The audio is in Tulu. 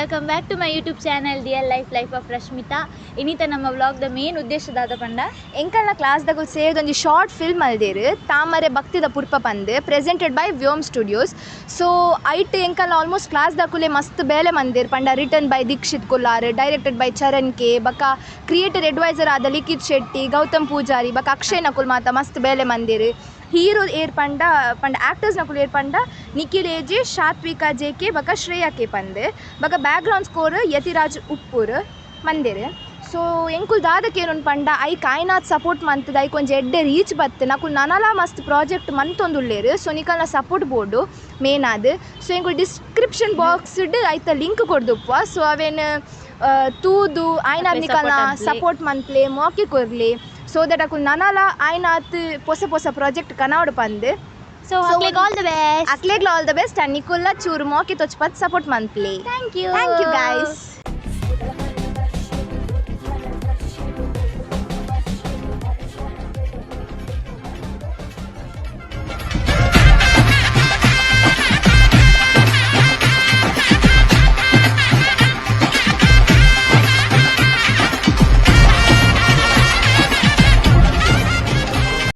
Welcome back to my YouTube channel, Dear Life, Life of Rashmita. ಇನಿತ ನಮ್ಮ ವ್ಲಾಗ್ ದ ಮೇನ್ ಉದ್ದೇಶ ದಾದ ಪಂಡ, ಎಂಕಲ್ನ ಕ್ಲಾಸ್ ದಕುಲು ಸೇರ್ದೊಂಜಿ ಶಾರ್ಟ್ ಫಿಲ್ಮ್ ಅಲ್ದೇರು, ತಾಮರೆ ಭಕ್ತಿದ ಪುರ್ಪ ಪಂದ್, ಪ್ರೆಸೆಂಟೆಡ್ ಬೈ ವ್ಯೋಮ್ ಸ್ಟುಡಿಯೋಸ್. ಸೊ ಐಟ್ ಎಂಕಲ್ನ ಆಲ್ಮೋಸ್ಟ್ ಕ್ಲಾಸ್ ದಕುಲೆ ಮಸ್ತ್ ಬೇಲೆ ಮಂದೇರ್ ಪಂಡ, written by Dikshit Kullar, directed by Charan K, ಬಕ ಕ್ರಿಯೇಟರ್ ಅಡ್ವೈಸರ್ ಆದ ಲಿಖಿತ್ ಶೆಟ್ಟಿ, ಗೌತಮ್ ಪೂಜಾರಿ ಬಕ ಅಕ್ಷಯ್ ನಕುಲ್ ಮಾತ ಮಸ್ತ್ ಬೇಲೆ ಮಂದೇರು. ಹೀರೋ ಏರ್ ಪಂಡ, ಪಂಡ ಆಕ್ಟರ್ಸ್ ನಕುಲು ಏರ್ ಪಂಡ, Nikhil AJ, Shathvika J K ಬಕ ಶ್ರೇಯಾ ಕೆ ಪಂದ್. ಬಕ background score Yathiraj Uppoor ಮಂದೆರ್. ಸೊ ಎಂಕುಲು ದಾದ ಕೇನುನ್ ಪಂಡ, ಐಕ್ ಆಯ್ನಾತ್ ಸಪೋರ್ಟ್ ಮಂತುದು ಐಕ್ ಒಂಜಿ ಎಡ್ಡೆ ರೀಚ್ ಬತ್ತು ನಕುಲು ನನಲ ಮಸ್ತ್ ಪ್ರಾಜೆಕ್ಟ್ ಮಂತೊಂದುಲ್ಲೆರ್. ಸೊ ನಿಕಲ್ನ ಸಪೋರ್ಟ್ ಬೋಡು ಮೇನ್ ಆದ್. ಸೊ ಎಂಕುಲು ಡಿಸ್ಕ್ರಿಪ್ಷನ್ ಬಾಕ್ಸ್ ಡ್ ಐತ ಲಿಂಕ್ ಕೊರ್ದುಪ್ಪುವ. ಸೊ ಅವೆನ್ ತೂದು ಆಯ್ನಾತ್ ನಿಕಲ್ನ ಸಪೋರ್ಟ್ ಮನ್ಪುಲೆ, ಮೋಕೆ ಕೊರ್ಲೆ, ಸೊ that ಅಕುಲು ನನಲ ಆಯ್ನಾತ್ ಪೊಸ ಪೊಸ ಪ್ರಾಜೆಕ್ಟ್ ಕನವಡ್ ಪಂದ್. ಸೊ ಅಕ್ಲೆಗ್ ಆಲ್ the best. ಅಕ್ಲೆಗ್ಲ all the best and ನಿಕುಲ್ಲ ಚೂರು ಮೋಕೆ ತೊಚ್ಪತ್ support ಮನ್ಪುಲೆ. Thank you. Thank you guys.